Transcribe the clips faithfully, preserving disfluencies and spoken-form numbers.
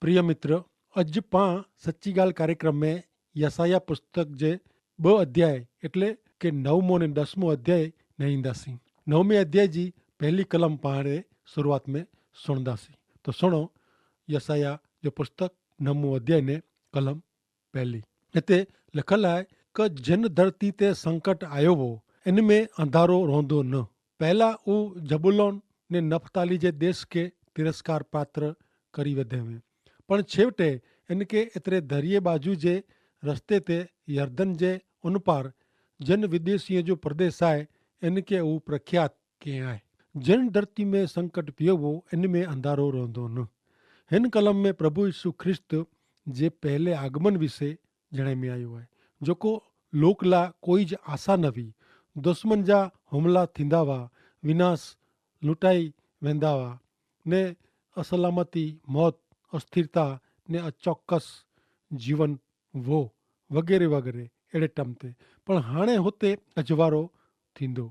પ્રિય મિત્ર, અજ પાં સચ્ચી ગાલ કાર્યક્રમ મેં યસાયાહ પુસ્તક જે બહ અધ્યાય એટલે કે નવમો ને દસમો અધ્યાય નહિંદા સી. નવમે અધ્યાય જી પહેલી કલમ પાં રે શરૂઆત મેં સુણદા સી. તો સુણો, યસાયાહ જો પુસ્તક નવમો અધ્યાય ને કલમ પહેલી. હેતા લખલ આય કે જન ધરતી તે સંકટ આયો વો, એન મેં અંધારો રોંધો ન. પહેલા ઉં જબુલોન ને નફતાલી જે દેશ કે તિરસ્કાર પાત્ર કરી વધે વે. પણ છેવટે એન કે એતરે ધરિયે બાજુ જે રસ્તે તે યર્દન જે ઉનપાર જન વિદેશીય જો પ્રદેશ આય, એન કે ઉં પ્રખ્યાત કે આય. જન ધરતી મેં સંકટ પ્યો વો એન મેં અંધારો રોંધો ન. હેન કલમ મેં પ્રભુ ઈસુ ખ્રિસ્ત જે પહેલે આગમન વિશે જણાઈ મેં આયો હૈ, જોકો લોક લા કોઈ જ આશા નવી. દુશ્મન જા હુમલા થીંદા વા, વિનાશ લૂંટાઈ વેંદા વા, ને અસલામતી, મોત, અસ્થિરતા, ને અચોક્કસ જીવન વો વગેરે વગેરે એડે ટમતે. પણ હાણે હોતે અજવારો થીંદો,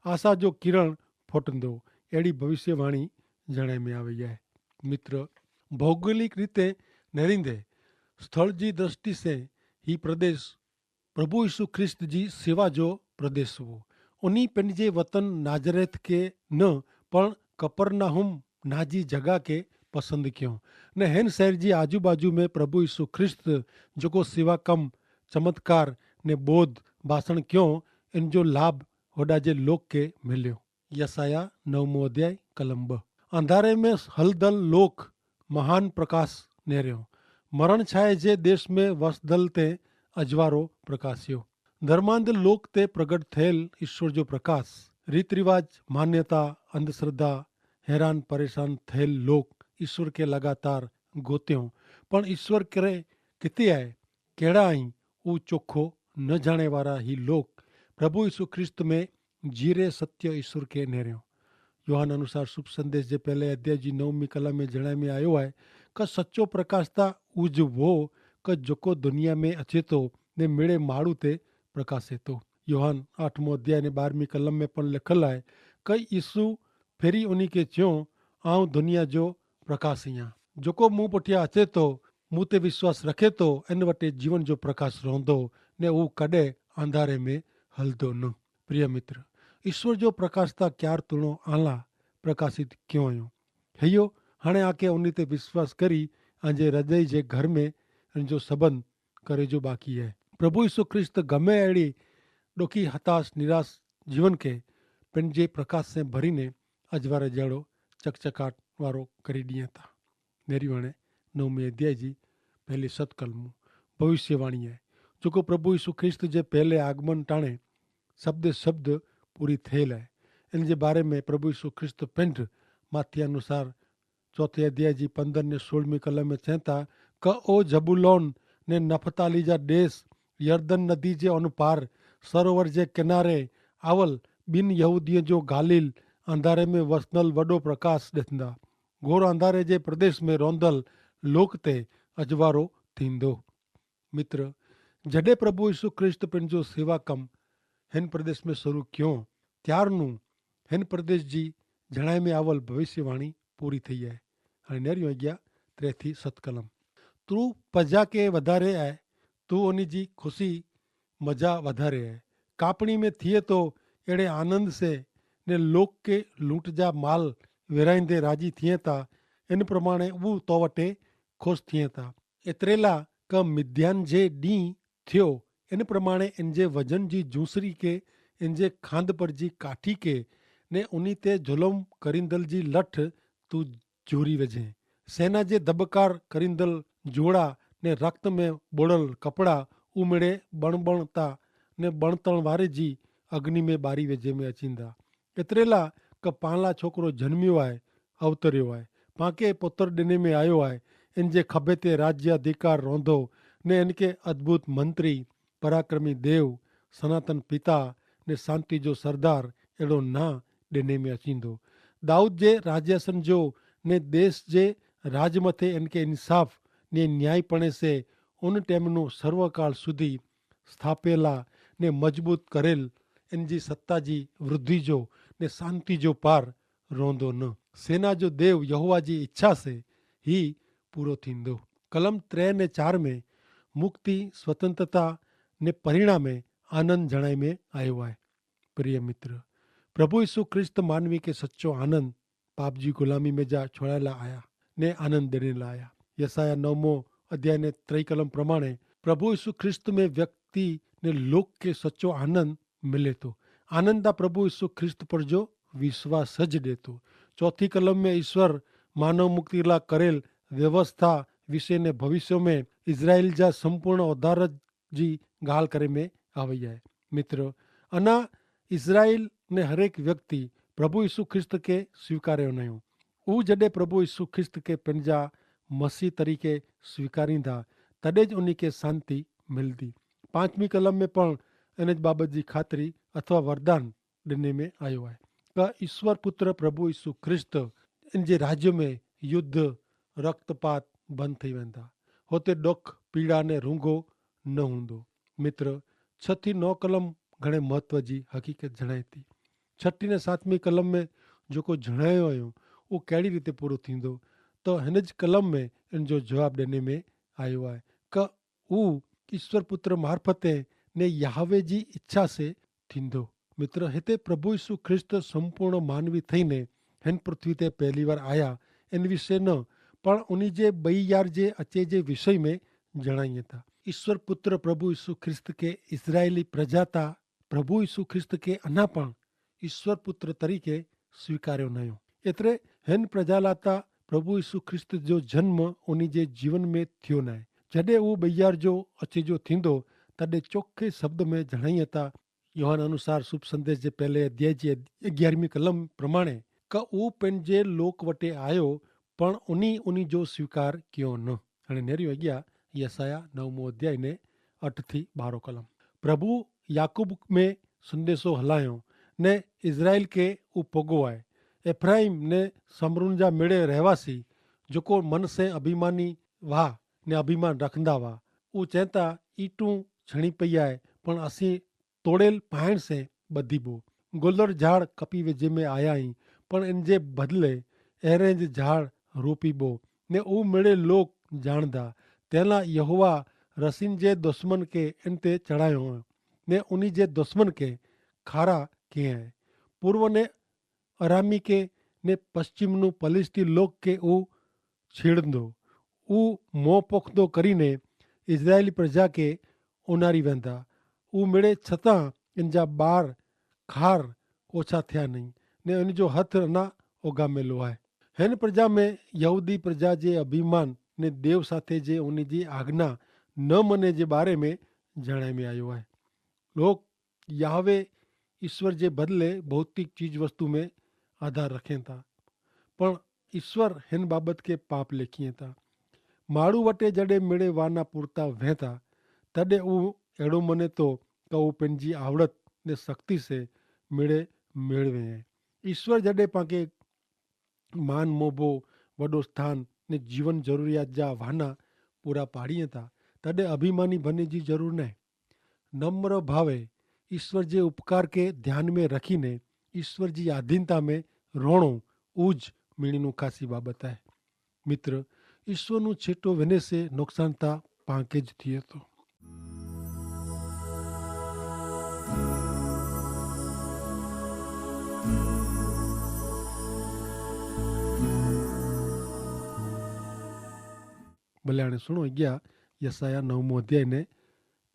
આશા જો કિરણ ફોટંદો, એડી ભવિષ્યવાણી જણાઈ મેં આવે હૈ. મિત્ર, ભૌગોલિક રીતે નેરીંદે સ્થળ જી દ્રષ્ટિ સે હી પ્રદેશ પ્રભુ ઈસુ ખ્રિસ્ત જી સેવા જો પ્રદેશ વો. ઉની પેનજે વતન નાઝરેથ કે ન, પણ કપરનાહુમ નાજી જગા કે પસંદ ક્યો. ને હેન શહેર જી આજુબાજુ મેં પ્રભુ ઈસુ ખ્રિસ્ત જોકો સેવા કમ, ચમત્કાર ને બોધ ભાષણ ક્યો, એન જો લાભ હોડા જે લોક કે મેલ્યો. યસાયાહ નવમો અધ્યાય કલમ બહ. અંધારે મેં હલદલ લોક મહાન પ્રકાશ નેર્યો. મરણ છાયે જે દેશ મેં વસદલ તે અજવારો પ્રકાશ્યો. ધર્માંધ લોક તે પ્રગટ થયેલ ઈશ્વર જો પ્રકાશ. રીતરિવાજ, માન્યતા, અંધશ્રદ્ધા, હેરાન પરેશાન થયેલ લોક ઈશ્વર કે લગાતાર ગોત્યો. પણ ઈશ્વર કરે કિતે આય, કહેડા અહીં ઉં ચોખો ન જાણે વારા હી લોક પ્રભુ ઈસુ ખ્રિસ્ત મેં જીરે સત્ય ઈસુર કે નેર્યો. યોહાન અનુસાર શુભ સંદેશ જે પહેલે અધ્યાય જી નવમી કલમ મેં જણાય મેં આયો હૈ, કે સચો પ્રકાશ તા ઉજ વો, કે જોકો દુનિયા મેં અચેતો ને મેળે માડૂ તે પ્રકાશેતો. યોહાન આઠમો અધ્યાય ને બારમી કલમ મેં પણ લેખલ હૈ, કે ઈસુ ફેરી ઉની કે ચ્યો, આઉં દુનિયા જો પ્રકાશ હિયા. જોકો મું પઠ્યા અચેતો, મું તે વિશ્વાસ રખેતો, એન વટે જીવન જો પ્રકાશ રોંધો, ને ઉં કડે અંધારે મેં હલદો ન. પ્રિય મિત્ર, ઈસ્વર જો પ્રકાશ તા ક્યાર તુણો આલા પ્રકાશિત ક્યો અયો? હેયો, હણે આકે ઉની તે વિશ્વાસ કરી, આજે હૃદય જે ઘર મેં એન જો સંબંધ કરે જો બાકી હૈ. પ્રભુ ઈસુ ખ્રિસ્ત ગમે એડી ડોખી હતાશ નિરાશ જીવન કે પેનજે પ્રકાશ સે ભરી ને અજવારે જેડો ચકચકાટ વારો કરી દિયા તા. નેરી વણે નવમી અધ્યાય જી પહેલી સત કલમું ભવિષ્યવાણી હૈ, જોકો પ્રભુ ઈસુ ખ્રિસ્ત જે પહેલે આગમન ટાણે શબ્દે શબ્દ પૂરી થયેલ હૈ. એન જે બારે મેં પ્રભુ ઈસુ ખ્રિસ્ત પેંધ માથ્યા અનુસાર ચોથે અધ્યાય જી પંદર ને સોળમી કલમે ચેંતા, કે ઓ જબુલોન ને નફતાલી જા દેશ, યર્દન નદી જે અનુપાર સરોવર જે કિનારે આવલ બિનયહૂદિયો જો ગાલિલ, અંધારે મેં વસનલ વડો પ્રકાશ દેથંદા. ઘોર અંધારે જે પ્રદેશ મેં રોંધલ લોક તે અજવારો થીંદો. મિત્ર, જડે પ્રભુ ઈસુ ખ્રિસ્ત પેનજો સેવા કમ હેન પ્રદેશ મેં શરૂ ક્યો, ત્યારનું હેન પ્રદેશ જી જણાય મેં આવલ ભવિષ્યવાણી પૂરી થઈ હૈ. અને નેરી વાગ્યા ત્રેથી સત કલમ. તું પજા કે વધારે આય, તું ઓની જી ખુશી મજા વધારે આય. કાપણી મેં થિયે તો એડે આનંદ સે, ને લોક કે લૂંટ જા માલ વેરાઈંદે રાજી થિયે તા, એન પ્રમાણે ઉં તો વટે ખુશ થિયે તા. એતરેલા કે મિધ્યાન જે દી થ્યો, એન પ્રમાણે એન જે વજન જી જૂસરી કે એન જે ખાંદ પર જી કાઠી કે ને ઉની તે ઝુલમ કરીંદલ જી લઠ તું જોરી વજે. સેના જે ધબકાર કરીંદલ જોડા ને રક્ત મેં બોડલ કપડા ઉમેડે બણબણતા ને બણતણ વારે જી અગ્નિ મેં બારી વજે મેં અચીંદા. એતરેલા કે પાંલા છોકરો જન્મ્યો આય, અવતર્યો આય, પાંકે પોતર દેને મેં આયો આય. એન જે ખભે તે રાજ્યાધિકાર રોંધો ને એન કે અદ્ભુત મંત્રી, પરાક્રમી દેવ, સનાતન પિતા ને શાંતિ જો સરદાર એડો ના દેને મેં અચીંદો. દાઉદ જે રાજ્યાસન જો ને દેશ જે રાજમતે એન કે ઇન્સાફ ને ન્યાયીપણે સે ઉન ટેમનો સર્વકાળ સુધી સ્થાપેલા ને મજબૂત કરેલ એન જી સત્તા જી વૃદ્ધિ જો ને શાંતિ જો પાર રોંધો ન. સેના જો દેવ યહોવા જી ઇચ્છા સે હી પૂરો થીંદો. કલમ ત્રે ને ચાર મેં મુક્તિ, સ્વતંત્રતા ને પરિણામે આનંદ જણાઈ મેં આયો આય. પ્રિય મિત્ર, પ્રભુ ઈસુ ખ્રિસ્ત માનવી કે સચો આનંદ પાપજી ગુલામી મેં જા છોડાયેલા આયા ને આનંદ દેનેલા આયા. યસાયાહ નવમો અધ્યાય ને ત્રય કલમ પ્રમાણે પ્રભુ ઈસુ ખ્રિસ્ત મેં વ્યક્તિ ને લોક કે સચો આનંદ મિલે તો. આનંદા પ્રભુ ઈસુ ખ્રિસ્ત પર જો વિશ્વાસ જ દેતો. ચોથી કલમ મેં ઈસુ માનવ મુક્તિલા કરેલ વ્યવસ્થા વિશે ને ભવિષ્યો મેં ઇઝરાઇલ જા સંપૂર્ણ ઓધાર જી ગાલ કરે મેં આવે હૈ. મિત્ર, અના ઇઝરાઇલ ને હરેક વ્યક્તિ પ્રભુ ઈસુ ખ્રિસ્ત કે સ્વીકાર્યો નયો. ઉજડે પ્રભુ ઈસુ ખ્રિસ્ત કે પનજા મસીહ તરીકે સ્વીકારીંદા, તદે જ ઉની કે શાંતિ મિલદી. પાંચમી કલમ મેં પણ એન જ બાબત જી ખાતરી અથવા વરદાન દેને મેં આયો હૈ. કા ઈસુ પુત્ર પ્રભુ ઈસુ ખ્રિસ્ત એન જે રાજ્ય મેં યુદ્ધ, રક્તપાત બંધ થઈ વેંદા. હોતે દોખ, પીડા ને રૂંગો ન હુંદો. મિત્ર, છ થી નવ કલમ ઘણે મહત્વ જી હકીકત જણાયતી. છ થી ને સાતમી કલમ મેં જોકો જણાયો આયો, ઉં કહેડી રીતે પૂરો થીંદો? તો હેન જ કલમ મેં એન જો જવાબ દેને મેં આયો આય. કા ઉં ઈસુ પુત્ર મારફતે ને યહાવે જી ઇચ્છા સે થીંદો. મિત્ર, હેતા પ્રભુ ઈસુ ખ્રિસ્ત સંપૂર્ણ માનવી થઈને હેન પૃથ્વી તે પહેલી વાર આયા, એન વિશે ન પણ ઉની જે બૈયાર જે અચે જે વિષય મેં જણાઈ હતા. ઈસુ પુત્ર પ્રભુ ઈસુ ખ્રિસ્ત કે ઇઝરાયેલી પ્રજાતા પ્રભુ ઈસુ ખ્રિસ્ત કે અના પણ ઈસુ પુત્ર તરીકે સ્વીકાર્યો નયો. એતરે હેન પ્રજાલાતા પ્રભુ ઈસુ ખ્રિસ્ત જો જન્મ ઉની જે જીવન મેં થયો નાય. જડે ઉં બૈયાર જો અચે જો થીંદો, તદે ચોખે શબ્દ મેં જણાઈ હતા. યોહાન અનુસાર શુભ સંદેશ જે પહેલે અધ્યાય જી અગિયારમી કલમ પ્રમાણે, કા ઉં પેનજે લોક વટે આયો, પણ ઉની ઉની જો સ્વીકાર કયો ન. અને નેરી અગિયા યસાયાહ નવમો અધ્યાય ને અઠ થી બારો કલમ. પ્રભુ યાકૂબ મેં સંદેશો હલાયો ને ઇઝરાયેલ કે ઉપગો આય. એફ્રાઈમ ને સમરૂન જા મેળે રહેવાસી જોકો મન સે અભિમાની વાહ ને અભિમાન રખંદા વાહ, ઉં ચેંતા ઈટું છણી પૈયા આય, પણ અસી તોડેલ પાયણ સે બધી બો. ગોલર ઝાડ કપી વેજે મેં આયા હી, પણ એન જે બદલે એરેંજ ઝાડ રોપી બો. ને ઉં મેળે લોક જાણદા તેના યહોવા રસીન જે દુશ્મન કે એન તે ચઢાયો હૈ, ને ઉની જે દુશ્મન કે ખારા કે હૈ. પૂર્વ ને અરામી કે ને પશ્ચિમનું પલિસ્તી લોક કે ઉં છીડંદો. ઉં મોં પોખદો કરીને ઇઝરાયેલી પ્રજા કે ઓનારી વેંદા. ઉં મેળે છતાં એન જા બાર ખાર ઓછા થયા નહીં, ને એન જો હથ ના ઓગામેલો આય. હેન પ્રજા મેં યહૂદી પ્રજા જે અભિમાન ને દેવ સાથે જે ઉની જી આજ્ઞા ન મને જે બારે મેં જણાઈ મેં આયો આય. લોક યાહવે ઈસવ જે બદલે ભૌતિક ચીજવસ્તુ મેં આધાર રખેં થા, પણ ઈસવ હેન બાબત કે પાપ લેખીએ થા. માડૂ વટે જડે મેળે વાના પૂરતા વહેંતા, તદે ઉહ એડો મને તો કે ઉહ પેનજી આવડત ને સક્તિ સે મેળે મેળવે હૈ. ઈસવ જડે પાંકે માન મોભો વડો સ્થાન ને જીવન જરૂરિયાત જા વાના પૂરા પાડી થા, તદે અભિમાની ભને જી જરૂર નહીં. નમ્ર ભાવે ઈસ્વર જે ઉપકાર કે ધ્યાન મેં રખી ને ઈસ્વર જી આધીનતા મેં રોણો ઉજ મિણીનું ખાસી બાબત હૈ. મિત્ર, ઈસ્વરનું છેટો વેને સે નોકસાન તા પાંકે જ થિયે તો. ભલે આણે સુણો અગિયા યસાયાહ નવમો અધ્યાય ને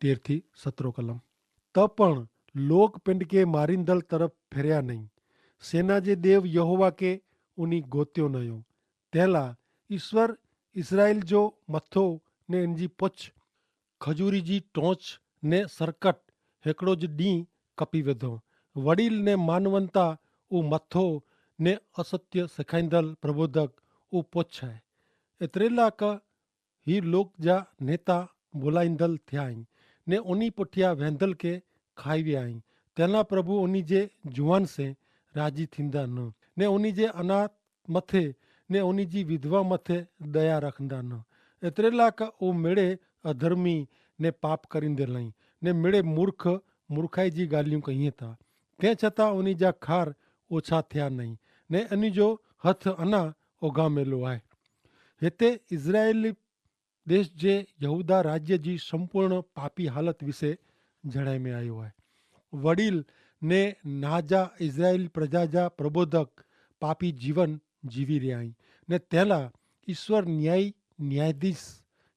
તેર થી સતરો કલમ. તો પણ લોક પેંડકે મારીંદલ તરફ ફેર્યા નહીં. સેના જે દેવ યહોવા કે ઉની ગોત્યો નયો. તેલા ઈસ્વર ઇસરાયેલ જો મથો ને એનજી પોછ ખજૂરી જી ટોંચ ને સરકટ હેકડો જ દી કપી વેધો. વડીલ ને માનવંતા ઉં મથો ને અસત્ય સેખાઈંદલ પ્રબોધક ઉં પોછ હૈ. એતરેલા કા હી લોક જા નેતા બોલાઈંદલ થ્યાઈ ને ઉની પઠ્યા વેંધલ કે ખાઈવ્યાઈ. તેના પ્રભુ ઉની જે જુવાન સે રાજી થીંદા ન ને ઉની જે અનાથ મતે ને ઉની જી વિધવા મતે દયા રખંદા ન. એતરેલા કા ઉં મેડે અધર્મી ને પાપ કરીંદે લઈ ને મેડે મૂર્ખ મૂર્ખાઈ જી ગાલિયું કહિયે તા. તે છતાં ઉની જા ખાર ઓછા થ્યા નહીં ને અની જો હથ અના ઓગામેલો આય. હેતે ઇઝરાયેલી દેશ જે યહૂદા રાજ્ય જી સંપૂર્ણ પાપી હાલત વિશે જણાઈ મેં આયો હૈ. વડીલ ને નાજા ઇઝરાયેલી પ્રજા જા પ્રબોધક પાપી જીવન જીવી રહ્યા હૈં. ને તેલા ઇશ્વર ન્યાયી ન્યાયાધીશ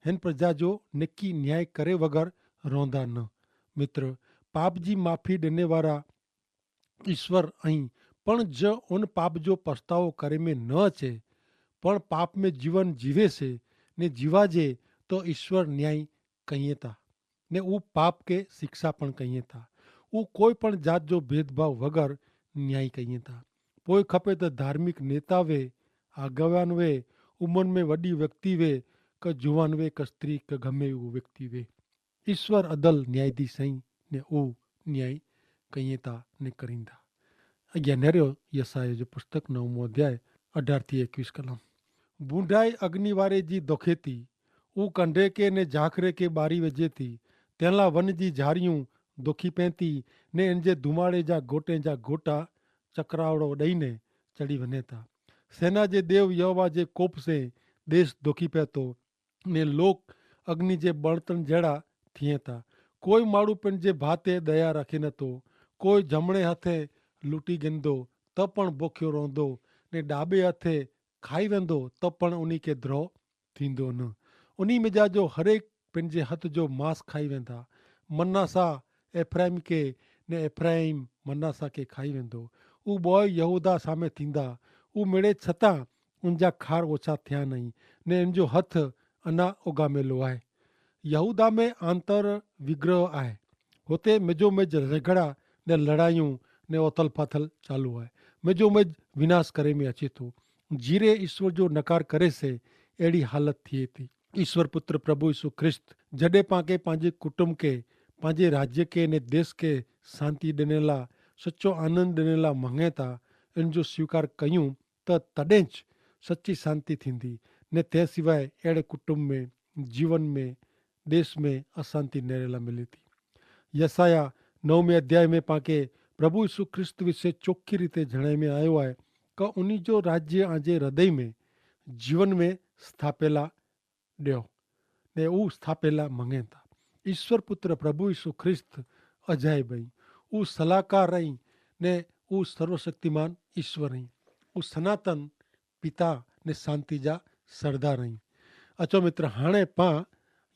હેન પ્રજા જો નેકી ન્યાય કરે વગર રોંધા ન. મિત્ર, પાપ જી માફી દેને વારા ઇશ્વર અહીં, પણ જો ઉન પાપ જો પસ્તાવો કરે મેં ન છે, પણ પાપ મેં જીવન જીવે છે ને જીવા જે, તો ઇશ્વર ન્યાયી કહિયે તા. ને ઉપાપ કે શિક્ષા પણ કહિયે તા. ઉકોઈ પણ જાત જો ભેદભાવ વગર ન્યાયી કહિયે તા. પોય ખપે તો ધાર્મિક નેતા વે, આગેવાન વે, ઉમન મેં વડી વ્યક્તિ વે, કે જુવાન વે કે સ્ત્રી કે ગમે ઉ વ્યક્તિ વે, ઇશ્વર અદલ ન્યાયાધીશ અહીં ને ઉ ન્યાયી કહિયે તા ને કરીંદા. અગિયા નેર્યો યસાયો જો પુસ્તક નવમો અધ્યાય અઢાર થી એકવીસ કલમ. ભૂંડાઈ અગ્નિવારે જી દોખેતી ઉં કંડે કે ને જાખરે કે બારી વજેતી, તેલા વન જી જારિયું દોખી પેંતી, ને એન જે ધુમાડે જા ગોટે જા ગોટા ચકરાવડો દઈને ચડી વને તા. સેના જે દેવ યહોવા જે કોપ સે દેશ દોખી પેતો, ને લોક અગ્નિ જે બળતણ જેડા થિયે તા. કોઈ માડૂ પણ જે ભાતે દયા રાખે નતો. કોઈ જમણે હાથે લૂટી ગેંદો તો પણ ભોખ્યો રોંધો, ને ડાબે હાથે ખાઈ વેંદો તો પણ ઉની કે દ્રોહ થીંદો ન. ઉની મેજા જો હરેક પન જે હત જો માસ ખાઈ વેંદા. મનાસા એફ્રાઈમ કે, ને એફ્રાઈમ મનાસા કે ખાઈ વેંદો. ઉ બોય યહૂદા સામે થીંદા. ઉ મેળે છતાં ઉનજા ખાર ઓછા થ્યાં નહીં, ને એનજો હત અના ઓગામેલો આય. યહૂદા મેં આંતર વિગ્રહ આય. હોતે મેજો મેજ રઝગડા ને લડાયું ને ઓથલ પાથલ ચાલુ આય. મેજો મેજ વિનાશ કરે મેં અચેતો. જીરે ઈસ્વર જો નકાર કરે સે એડી હાલત થિયે થી. ઈસ્વર પુત્ર પ્રભુ ઈસુ ખ્રિસ્ત જડે પાંકે પાંજે કુટુંબ કે પાંજે રાજ્ય કે ને દેશ કે શાંતિ દેનેલા સચો આનંદ દેનેલા મંગેતા એન જો સ્વીકાર કહ્યું, તો તદે જ સચી શાંતિ થીંદી. ને તે સિવાય એડે કુટુંબ મેં જીવન મેં દેશ મેં અશાંતિ નેરેલા મિલી થી. યસાયાહ નવમે અધ્યાય મેં પાંકે પ્રભુ ઈસુ ખ્રિસ્ત વિશે ચોખી રીતે જણાઈ મેં આયો હૈ, કે ઉની જો રાજ્ય આજે હૃદય મેં જીવન મેં સ્થાપેલા ડ્યો ને ઉ સ્થાપેલા મંગેતા. ઈસ્વર પુત્ર પ્રભુ ઈસુ ખ્રિસ્ત અજાયબ અહીં, ઉ સલાહકાર અહીં, ને ઉ સર્વશક્તિમાન ઈસ્વર અહીં, ઉ સનાતન પિતા ને શાંતિ જા સરદાર અહીં. અચો મિત્ર, હાણે પાં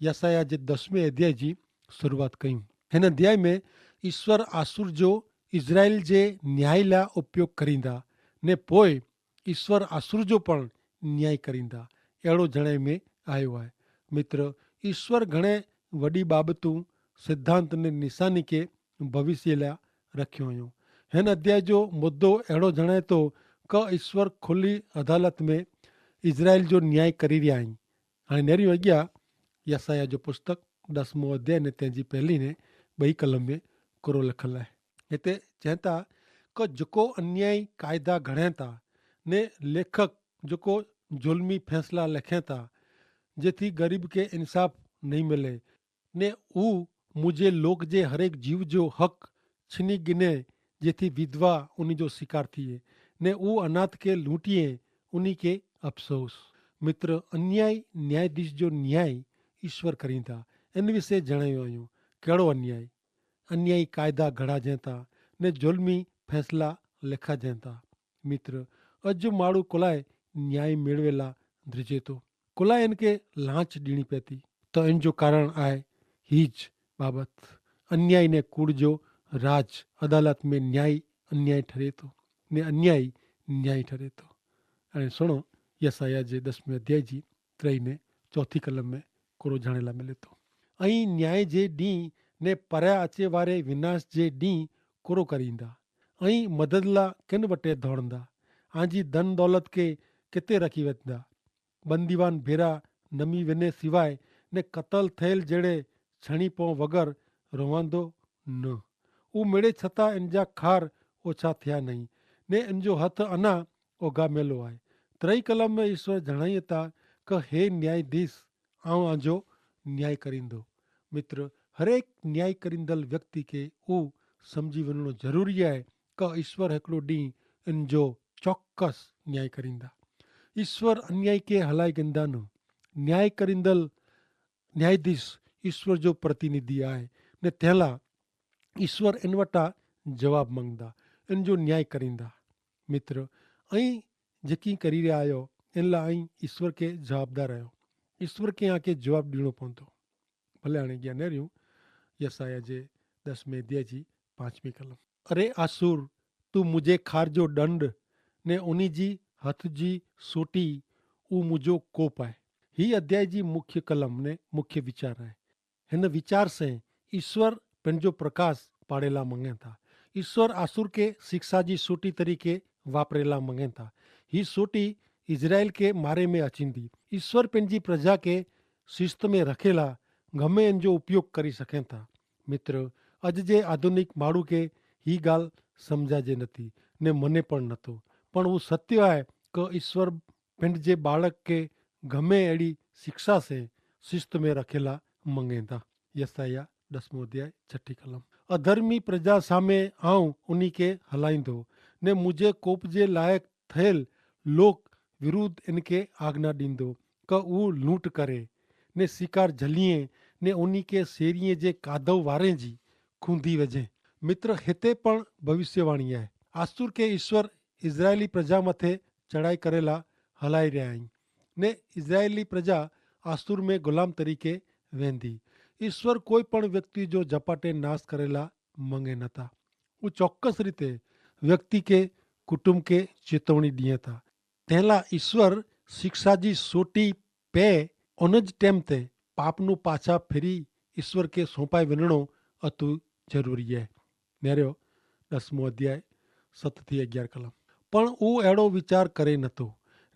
યસાયાહ જે દસમે અધ્યાય જી શરૂઆત કહ્યું. હેન અધ્યાય મેં ઈસ્વર આસુર જો ઇઝરાયેલ જે ન્યાયલા ઉપયોગ કરીંદા, ને પોય ઈસ્વર આસુર જો પણ ન્યાય કરીંદા, એડો જણાય મેં આયો હૈ. મિત્ર, ઈસ્વર ઘણે વડી બાબતું સિદ્ધાંતને નિશાની કે ભવિષ્યલા રખ્યો હૈં. હેન અધ્યાય જો મુદ્દો એડો જણાય તો કે ઈસ્વર ખુલ્લી અદાલત મેં ઇઝરાયેલ જો ન્યાય કરી રહ્યા હૈં. અને નેરી અગિયા યસાયાહ જો પુસ્તક દસમો અધ્યાય ને તેની પહેલી ને બહી કલમ મેં કોરો લખલ હૈ. હેતા ચેંતા કે જકો અન્યાયી કાયદા ઘણેતા ને લેખક જકો જુલ્મી ફેંસલા લેખેતા જેથી ગરીબ કે ઇન્સાફ નહીં મિલે, ને ઉહ મુઝે લોક જે હરેક જીવ જો હક છીની ગિને જેથી વિધવા ઉની જો શિકાર થિયે, ને ઉહ અનાથ કે લૂંટિયે ઉની કે અફસોસ. મિત્ર, અન્યાયી ન્યાયાધીશ જો ન્યાયી ઈસ્વર કરીંદા. એન વિશે જણાયો અયો કેડો અન્યાયી અન્યાયી કાયદા ઘડાજેંતા ને જુલ્મી ફેંસલા લેખાજેંતા. મિત્ર, અજ માડૂ કોલાએ ન્યાયી મેળવેલા દ્રિજેતો, કોલાએ એનકે લાંચ દીણી પેતી. તો એનજો કારણ આય હી જ બાબત. અન્યાયી ને કૂડ જો રાજ અદાલત મેં ન્યાયી અન્યાયી ઠરેતો ને અન્યાયી ન્યાયી ઠરેતો. અને સુણો, યસાયાહ જે દસમે અધ્યાય જી ત્રય ને ચોથી કલમ મેં કોરો જાણેલા મિલેતો. અહીં ન્યાય જે ડીંહ ને પર્યા અચેવારે વિનાશ જે ડીંહ કોરો કરીંદા. અહીં મદદલા કેન વટે ધોણદા? આજી ધન દોલત કે કેતે રખી વેતદા? બંદીવાન ભેરા નમી વેને સિવાય ને કતલ થયેલ જેડે છણી પોં વગર રોવાંદો ન. ઉમેડે છતાં એનજા ખાર ઓછા થયા નહીં, ને એનજો હથ અના ઓગામેલો આય. ત્રય કલમ મેં ઈસ્વર જણાયતા કે હે ન્યાયાધીશ, આવ આજો ન્યાય કરીંદો. મિત્ર, હરેક ન્યાય કરીંદલ વ્યક્તિ કે ઉ સમઝી વનનો જરૂરી આય કે ઈસ્વર હેકડો ડીંહ એનજો ચોક્કસ ન્યાય કરીંદા. ઈસ્વર અન્યાયી કે હલાઈ ગંદા ન. ન્યાય કરીંદલ ન્યાયાધીશ ઈસ્વર જો પ્રતિનિધિ આય, ને તેલા ઈસ્વર એન વટા જવાબ મંગદા, એન જો ન્યાય કરીંદા. મિત્ર, અહીં જેકી કરી રહ્યા આયો, એનલા અહીં ઈસ્વર કે જવાબદાર આયો. ઈસ્વર કે આકે જવાબ દીણો પોંતો. ભલે આણે જ્ઞાને રહ્યું. યસાયાહ જે દસમે અધ્યાય જી પાંચમી કલમ. અરે આસુર, તું મુઝે ખાર જો દંડ ને ઉની જી હથ જી સોટી, ઉ મુઝો કોપ આય. હી અધ્યાય જી મુખ્ય કલમ ને મુખ્ય વિચાર આય. હેન વિચાર સે ઈસ્વર પેનજો પ્રકાશ પાડેલા મંગેતા. ઈસ્વર આસુર કે શિક્ષા જી સોટી તરીકે વાપરેલા મંગેતા. હી સોટી ઇઝરાયેલ કે મારે મેં અચિંદી. ઈસ્વર પેનજી પ્રજા કે શિસ્ત મેં રખેલા ગમે એન જો ઉપયોગ કરી સકેતા. મિત્ર, અજ જે આધુનિક માળુ કે હી ગાલ સમઝા જે નથી, ને મને પણ નતો. પણ ઉસ સત્ય આય કે ઈસ્વર પેનજે બાળક કે ગમે એડી શિક્ષા સે શિસ્ત મેં રખેલા મંગેતા. યસાયાહ દસમો અધ્યાય છઠી કલમ. અધર્મી પ્રજા સામે આઉં ઉની કે હલાઈંદો, ને મુઝે કોપ જે લાયક થયેલ લોક વિરુદ્ધ એનકે આજ્ઞા દીંદો કે ઉ લૂંટ કરે, ને શિકાર જલિયે, ને ઉની કે શેરિયે જે કાદવ વારે જી ખુંધી વજે. મિત્ર, હેતે પણ ભવિષ્યવાણી આય. આસુર કે ઈસ્વર ઇઝરાયેલી પ્રજા મતે ચડાઈ કરેલા હલાઈ રહ્યા હૈં, ને ઇઝરાયેલી પ્રજા આસુર મેં ગુલામ તરીકે વેંધી. ઈસ્વર કોઈ પણ વ્યક્તિ જો જપાટે નાસ કરેલા મંગે નતા. ઉ ચોક્કસ રીતે વ્યક્તિ કે કુટુંબ કે ચેતવણી દિયે તા. તેલા ઈસ્વર શિક્ષા જી સોટી પે ઉન જ ટેમ તે પાપનું પાછા ફેરી ઈસ્વર કે સોંપાઈ વનણો અતુ જરૂરી હૈ. નેર્યો દસમો અધ્યાય સત થી અગિયાર કલમ. પણ ઉ એડો વિચાર કરે નતો,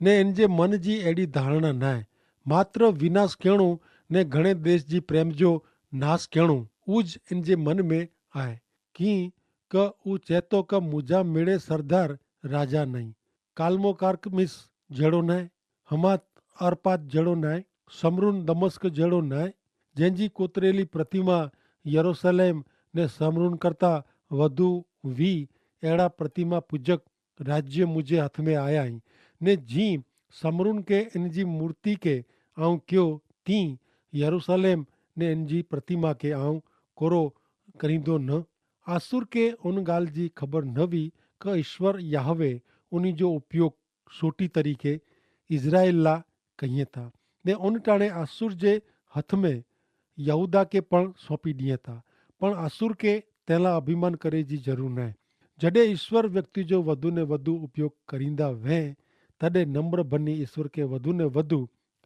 ને એન જે મન જી એડી ધારણા નાય. માત્ર વિનાશ કહેણો ને ઘણે દેશ જી પ્રેમ જો નાશ કહેણો ઉજ એન જે મન મેં આય. કિંક ઉ ચેતો કે મુજા મેળે સરદાર રાજા નહીં. કાલમો કાર્કમિસ જેડો નાય, હમાત અર્પાત જેડો નાય, સમરૂન દમસ્ક જેડો નાય, જેન જી કોતરેલી પ્રતિમા યરુસલેમ ને સમરૂન કરતા વધુ વી એડા પ્રતિમા પૂજક રાજ્ય મુઝે હાથ મેં આયા હી. ને જી સમરૂન કે એન જી મૂર્તિ કે આઉં ક્યો, તી યરુસલેમ ને એન જી પ્રતિમા કે આઉં કોરો કરીંદો ન. આસુર કે ઉન ગાલ જી ખબર ન વી કે ઈસ્વર યાહવે ઉની જો ઉપયોગ સોટી તરીકે ઇઝરાયેલ લા કહિયે થા, ને ઉન ટાણે આસુર જે હથ મેં યહૂદા કે પણ સોંપી દિયે થા. પણ આસુર કે તેલા અભિમાન કરે જી જરૂર નાય. જડે ઈસ્વર વ્યક્તિ જો વધુ ને વધુ ઉપયોગ કરીંદા વહેં, તદે નમ્ર ભની ઈસ્વર કે વધુ ને વધુ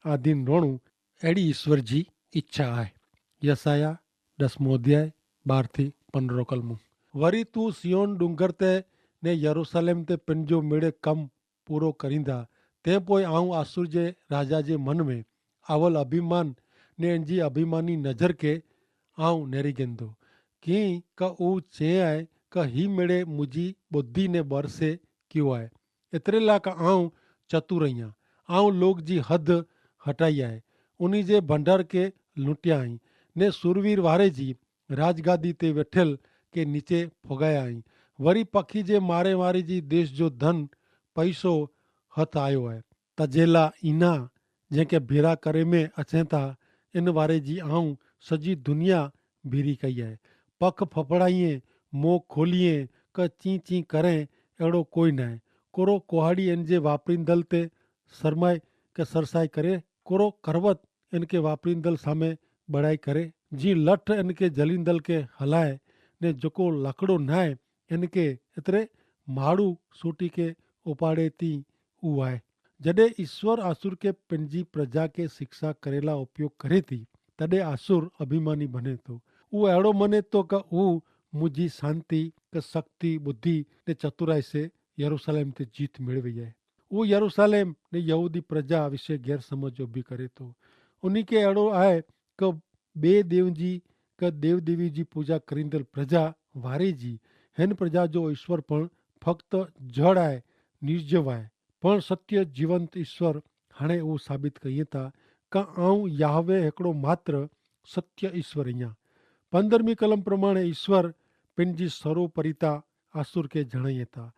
આધીન રોણું એડી ઈસ્વર જી ઇચ્છા આય. યસાયાહ દસમો અધ્યાય બાર થી પંદ્રહ કલમું. વરી તું સિયોન ડુંગર તે ને યરુસલેમ તે પનજો મેળે કમ પૂરો કરીંદા, તે પોય આઉં આસુર જે રાજા જે મન મેં આવલ અભિમાન ને એનજી અભિમાની નજર કે આઉં નેરી ગેંદો. કિંક ઉં ચે આય કે હી મેડે મુજી બોધી ને બરસે કિયો આય. એતરેલા કે આઉં ચતુર અહિયા. આઉં લોગ જી હદ હટાઈ આય. ઉની જે ભંડાર કે લૂંટ્યા હૈં, ને સુરવીર વારે જી રાજગાદી તે વેઠેલ કે નીચે ફોગાયા હૈં. વરી પખી જે મારે વારે જી દેશ જો ધન પૈસો હથ આયો હૈ. તજેલા ઇના જેંકે ભેરા કરે મેં અચેતા, ઇન વારે જી આઉં સજી દુનિયા ભીરી કઈ હૈ. પખ ફફડાઇયે, મોં ખોલિયે, કે ચીં ચીં કરે એડો કોઈ નાય. કોરો કોહાડી ઇન જે વાપરીંદલ તે સરમાય કે સરસાઈ કરે? કોરો કરવત ઇનકે વાપરીંદલ સામે બડાઈ કરે? જી લઠ ઇનકે જલીંદલ કે હલાય, ને જોકો લકડો નાય ઇનકે એતરે માડૂ સૂટી કે ઉપાડે તી ઉવાય. જડે ઇશ્વર આસુર કે પનજી પ્રજા કે શિક્ષા કરેલા ઉપયોગ કરે તી, તદે આસુર અભિમાની ભને તો. ઉ એડો મને તો કે ઉ મુજી શાંતિ કે શક્તિ બુદ્ધિ ને ચતુરાઈ સે યરુસાલેમ તે જીત મેળવી હૈ. ઉ યરુસાલેમ ને યહૂદી પ્રજા વિશે ગેરસમજ ઉભી કરે તો. ઉની કે એડો આય કે બે દેવ જી કે દેવ દેવી જી પૂજા કરીંદલ પ્રજા વારે જી હેન પ્રજા જો ઇશ્વર પણ ફક્ત જડ આય, નિર્જવ આય. પણ સત્ય જીવંત ઇશ્વર હણે ઉ સાબિત કહિયે તા કે આઉં યાહવે હેકડો માત્ર સત્ય ઇશ્વર અહિયા. પંદરમી કલમ પ્રમાણે ઇશ્વર પનજી સર્વોપરિતા આસુર કે જણાયે તા,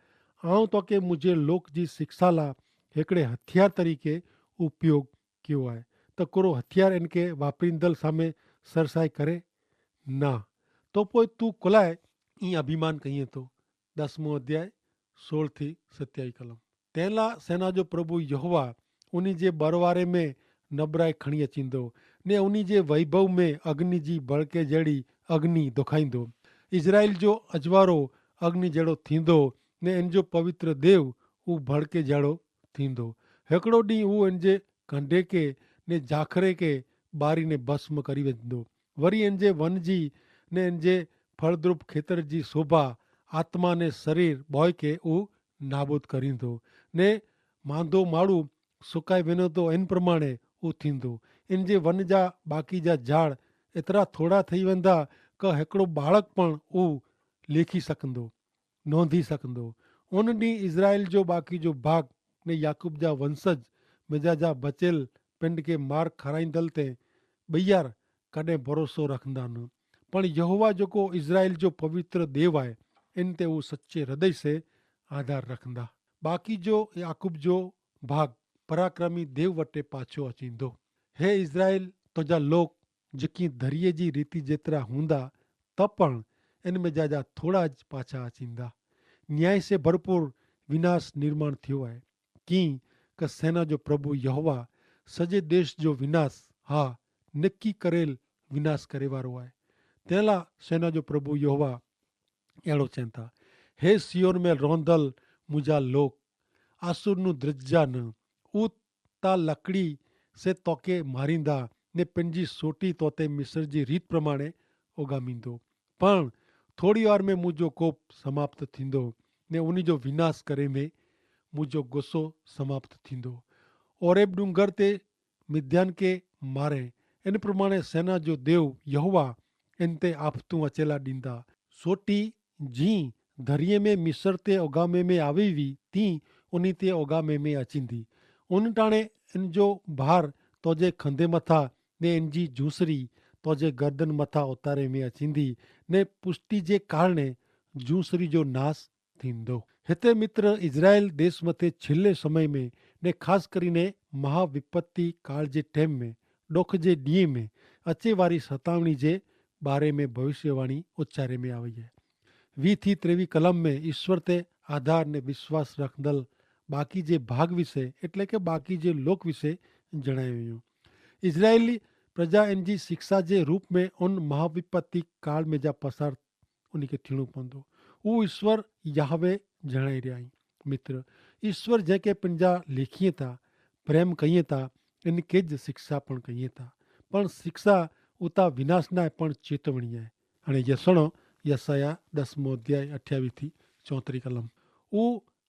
આઉં તો કે મુઝે લોક જી શિક્ષા લા હેકડ઼ે હથિયાર તરીકે ઉપયોગ કિયો આય. તો કોરો હથિયાર એનકે વાપરીંદલ સામે સરસાઈ કરે? ના. તો પોય તું કોલાએ ઈ અભિમાન કહિએ તો? દસમો અધ્યાય સોળ થી સત્યાવી કલમ. તેનલા સેના જો પ્રભુ યહોવા ઉની જે બરવારે મેં નબરાઈ ખણી અચીંદો, ને ઉની જે વૈભવ મેં અગ્નિ જી ભડકે જેડી અગ્નિ દોખાઈંદો. ઇઝરાઇલ જો અજવારો અગ્નિ જેડો થીંદો, ને એન જો પવિત્ર દેવ ઉં ભડકે જેડો થીંદો. હેકડો દી ઉં એન જે કંડેકે ને જાખરેકે બારી ને ભસ્મ કરી વેંદો. વરી એન જે વન જી ને એન જે ફળદ્રુપ ખેતર જી શોભા આત્મા ને શરીર બોય કે ઉં નાબૂદ કરીંદો. ને માંદો માડૂ સુકાઈ વેનો તો એન પ્રમાણે ઉં થીંદો. એન જે વન જા બાકી જા જાડ એતરા થોડા થઈ વેંદા કે હેકડો બાળક પણ ઉં લેખી સકંદો, નોંધી સકંદો. ઉન દી ઇઝરાઇલ જો બાકી જો ભાગ ને યાકૂબ જા વંશજ મેજા જા બચેલ પેંડ કે માર ખરાઈંદલ તે બૈયાર કદે ભરોસો રખંદા ન. પણ યહોવા જોકો ઇઝરાઇલ જો પવિત્ર દેવ આય, એન તે ઉં સચ્ચે હૃદય સે આધાર રખંદા. બાકી જો યાકૂબ જો ભાગ પરાક્રમી દેવ વટે પાછો અચીંદો. હે ઇઝરાઇલ, તોજા લોક જેકી ધરિયે જી રીતિ જેતરા હુંદા, તપણ એન મેં જાજા થોડા જ પાછા અચીંદા. ન્યાય સે ભરપૂર વિનાશ નિર્માણ થયો આય. કિંક સેના જો પ્રભુ યહોવા સજે દેશ જો વિનાશ, હા, નક્કી કરેલ વિનાશ કરેવારો આય. તેલા સેના જો પ્રભુ યહોવા એડો ચેંતા, હે સિયોન મેં રોંધલ મુજા લોક, આસુરનું દ્રજ્જા ન ઉત તા લકડી સે તોકે મારીંદા, ને પેનજી સોટી તોતે મિસર જી રીત પ્રમાણે ઓગામીંદો. પણ થોડી વાર મેં મુજો કોપ સમાપ્ત થીંદો, ને ઉની જો વિનાશ કરે મેં મુજો ગુસ્સો સમાપ્ત થીંદો. ઓરેબ ડુંગર તે મિધ્યાન કે મારે. એન પ્રમાણે સેના જો દેવ યહોવા એન તે આફતું અચેલા દીંદા. સોટી જી ધરિયે મેં મિસર તે ઓગામે મેં આવીવી તી ઉની તે ઓગામે મેં અચીંદી. ઉન ટાણે એન જો ભાર તોજે ખંધે મથા, ને એન જી જૂસરી તોજે ગર્દન મથા ઉતારે મેં અચીંદી, ને પુષ્ટિ જે કારણે જૂસરી જો નાસ થીંદો. હેતે મિત્ર, ઇઝરાયેલ દેશ મતે છેલ્લે સમય મેં ને ખાસ કરીને મહાવિપત્તિ કાળ જે ટેમ મેં ડોખ જે ડિયે મેં અચેવારી સતાવણી જે બારે મેં ભવિષ્યવાણી ઉચ્ચારે મેં આવે હૈ. વી થી ત્રેવી કલમ મેં ઇશ્વર તે આધાર ને વિશ્વાસ રખદલ બાકી જે ભાગ વિશે, એટલે કે બાકી જે લોક વિશે જણાયો. ઇઝરાયેલી પ્રજા એનજી શિક્ષા જે રૂપ મેં ઉન મહાવિપત્તિ કાળ મેં જા પસાર ઉની કે થીણું પંદો. ઉ ઇશ્વર યાહવે જણાઈ રહ્યા હૈં. મિત્ર, ઇશ્વર જેંકે પંજા લેખીએ તા, પ્રેમ કહિએ તા, એન કે જ શિક્ષા પણ કહિએ તા. પણ શિક્ષા ઉતા વિનાશ નાય પણ ચેતવણી હૈ. અને યસણો યસાયા દસમો અધ્યાય અઠ્યાવી થી ચોતરી કલમ. ઉ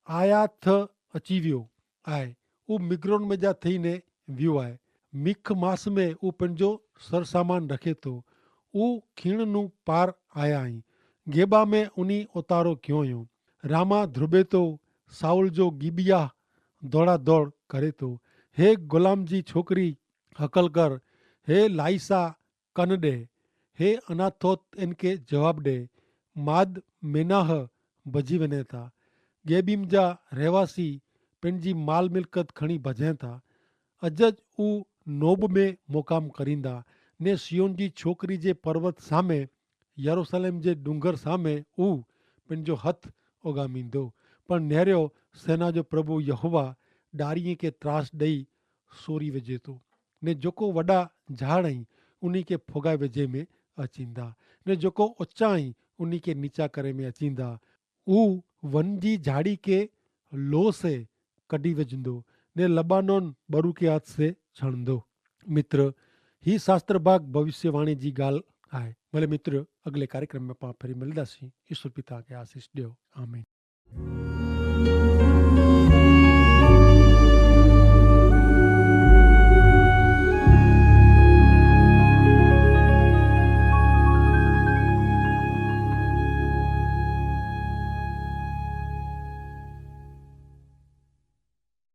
આયાથ અચીવ્યો આય. ઉ મિગ્રોન મેં જા થઈ ને વ્યો આય. મિખ માસ મેં ઉપને જો સરસામાન રખે તો. ઉ ખીણ નું પાર આયા હૈં. ગેબા મેં ઉની ઓતારો ક્યો યો. રામા ધ્રુબે તો સાઉલ જો ગિબિયા દોડા દોડ કરે તો. હે ગુલામ જી છોકરી હકલ કર. હે લાઈસા કન દે. હે અનાથોત એનકે જવાબ દે. માદ મેનાહ ભજી વને થા. ગેબીમ જા રહેવાસી પેનજી માલ મિલકત ખણી ભજે થા. અજ જ ઉ નોબ મેં મોકામ કરીંદા. ને સિયોન જી છોકરી જે પર્વત સામે યરુસલેમ જે ડુંગર સામે ઉ પેનજો હત ઓગામીંદો. પણ નેર્યો સેના જો પ્રભુ યહોવા ડારીએ કે ત્રાસ દઈ સોરી વજે તો. ને જોકો વડા ઝાડ હૈં ઉની કે ફોગાઈ વજે મેં અચીંદા. ને જોકો ઓચ્ચા હૈં ઉની કે નીચા કરે મેં અચીંદા. ઉ વન જી ઝાડી કે લો સે કઢ઼ી વજંદો, ને લબાનોન બરુ કે હાથ સે છણંદો. મિત્ર, હી શાસ્ત્ર ભાગ ભવિષ્યવાણી જી ગાલ આય. ભલે મિત્ર, અગલે કાર્યક્રમ મેં પાં ફરી મિલદા સી. ઈસુ પિતા કે આશીસ દેવ. આમીન.